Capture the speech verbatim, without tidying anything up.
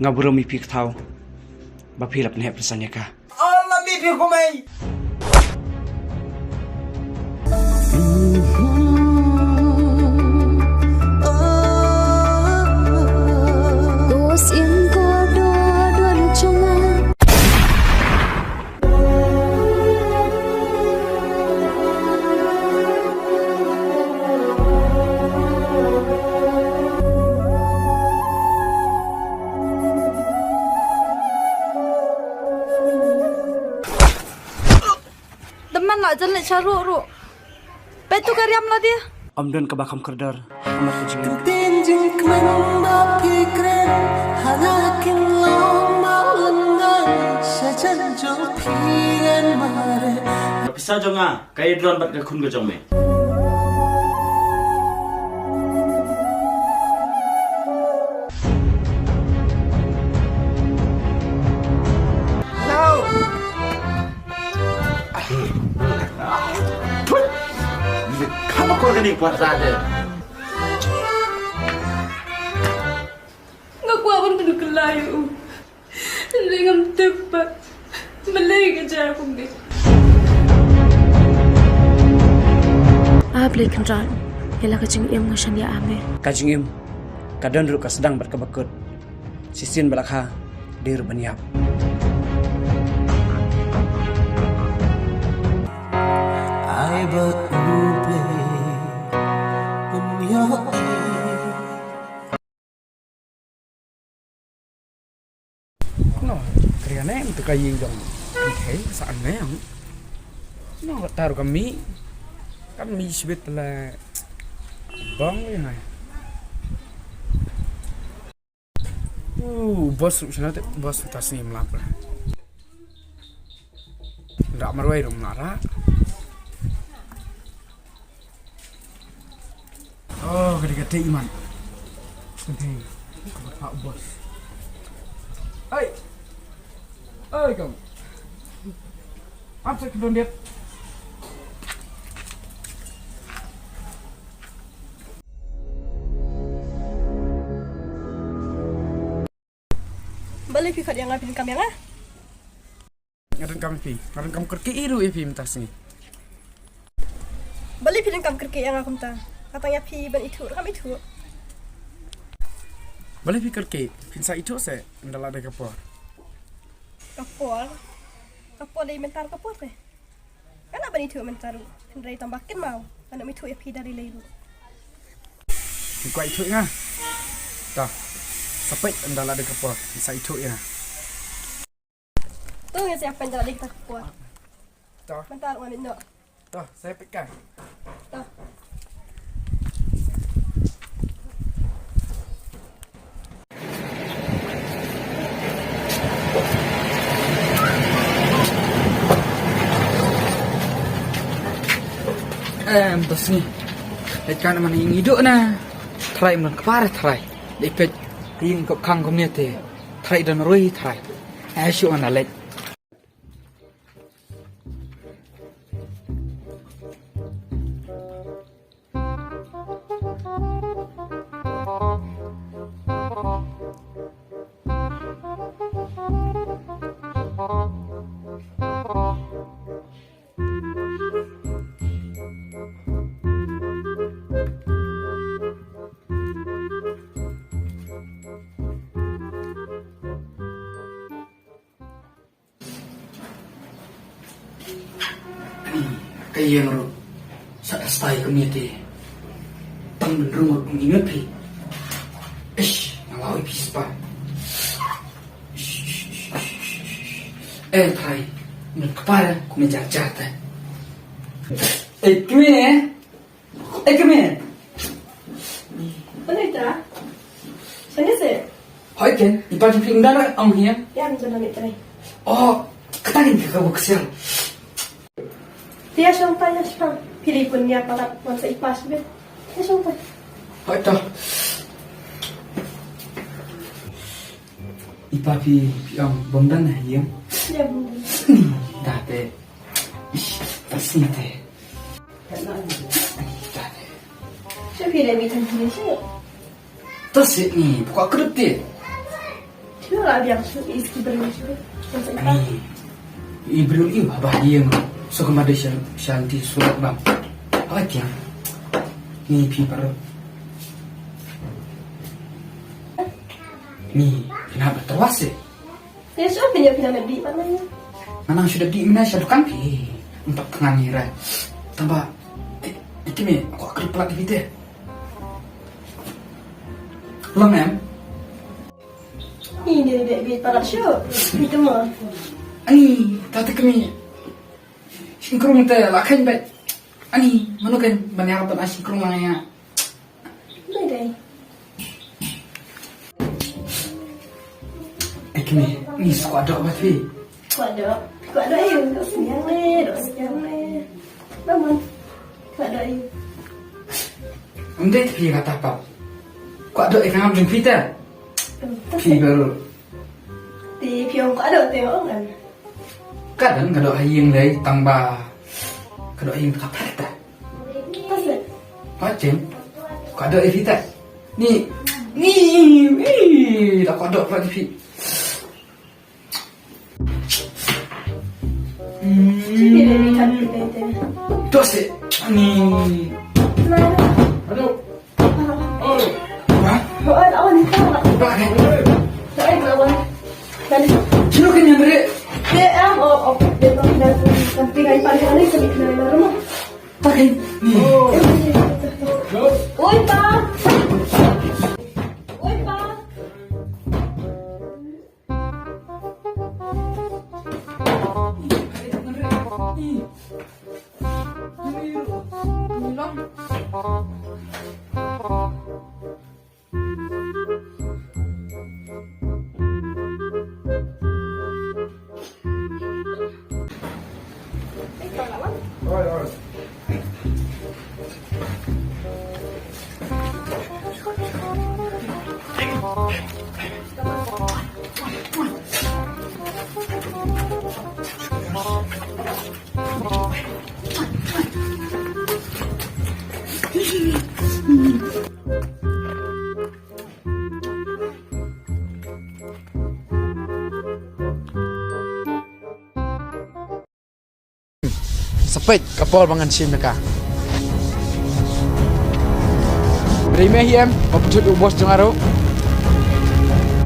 Nga burom ïa phi ka thaw ba phi la pynheh pynsan ïa ka. Ol ma mi phi kumai. Dam man la jan leh sha ruh ruh. Peit tu ka riam la dia. Ym don kaba kham kordor ha ka mat ka jingim. Ktien jingkmen ba phi kren ha la kin long ba lyngngai sha jan jong phi ren mare. Ka pisa jong nga ka ïadron bad ka khun ka jong me. Kham akor kane ka por sa te. Nga kwah ban pynkylla ïa u. Hynrei ngam tip pat balei ka jia kumne. A Blei Kynrad, ïa la ka jingim nga shaniah ha me. Ka jingim ka don ruh ka sdang bad kaba kut. Shisien ba la kha dei ruh ban ïap. Ai ba u Blei un ïoh. No, kriane em tu ka yi jong. Okay, sa an ne em. No, taru kami. Kami sibit la bang ni hai. Uh, bos ruh sini te, bos tas ni melap lah. Ndak marwai rum nara. Oh, gede-gede iman. Gede. Pak bos. Hai. Hai kamu. Apa sih kedon dia? Balei phi khot ïa nga, phi donkam ïa nga? Nga donkam ïa phi. Nga donkam kyrkieh ruh ïa phi mynta sngi. Balei phi donkam kyrkieh ïa nga kumta? Nga tang ïa phi ban ithuh, kam ithuh. Balei phi kyrkieh? Phin sa ithuh se ynda la dei ka por. Ka por? Ka por dei mynta ka por te. Nga lah ban ithuh mynta ruh, hynrei tang ba kynmaw ngan ym ithuh ïa phi da lei lei ruh. Phi kwah ithuh ïa nga? To, sa peit ynda la dei ka por, sa ithuh ïa nga. To, ngan sa ïa peit ynda la dei ka por. To. Mynta ruh ngan ym ithuh. To, sa ïa peit ka. To. Em, to sngi. Leit kan man ïing i duh na. Trai man kpar trai. Dei peit ïing kop khang kumne te. Trai don rui trai. Ai shu ana leit. Ka ïing ruh sa da stai kumne te. Tang ban rung ruh kum ïa phi. Ish, nga la oi phi spa. Ish, ish, ish, ish, ish, ish. Eh, trai. Ngan kpar kum ïa jar jar te. Eh, kmie. Eh, kmie. Balei ta? Shane se? Hoi ken, i pa jong phi ym don ong hi ïa? Ïa, ym don ong hi trai. Oh, kata ken ka ka bok sial. Te ïa shong ta ïa shong. Phi lei pun ïa palat wan sa i pa shibit. Ïa shong ta. Hoi to. I pa phi, phi ong bym don hi ïa? Ïa bym don. Ni, da te. Ish, ta sini te. Shu phi leh mi tang phi leh shu. Ta sini, buka kedut te. Shu la biang shu is ki briew shu. Masa ita. Ani, i briew i ba ba ïeng. So ka ma de shan shanti surat bang. Apa tiang? Ni phi paru. Ni, kenapa terwas sih? Ya shu phi phi na di mana? Mana sudah di mana satu kan phi? Empat tengah ni rai. Tambah, eh, itu ni, aku akan pelat di pite. Long em? Ini dia dia dia parat syu. Itu mah. Ani, tata kami. Singkrung te la kan bet. Ani, mano kan banyar ban singkrung lang ya. Dai dai. Eh kini, ni squad dok bat fi. Squad dok. Squad dok eh, dok siang le, dok siang le. Bangun. Squad dok eh. Unda fi kata apa? Squad dok eh kangam jeng fi ta. Fi baru. Ti phi ong ka dok te ong kan. Ka dang ka dok ha ïing lei tang ba ka dok ha ïing ka phet ta. Ka se. Pa chen. Ka dok iri ta. Ni ni ni da ka dok pa di phi. Hmm. Cuti deh ni kan kita itu. Dok se. Ni. Mana? Aduh. Sino kanya mere? Oi, pa. Oi, pa. Sa peit ka por ba ngan shim ïa ka. Ri me hi em, ba pynthut u boss jong nga ruh.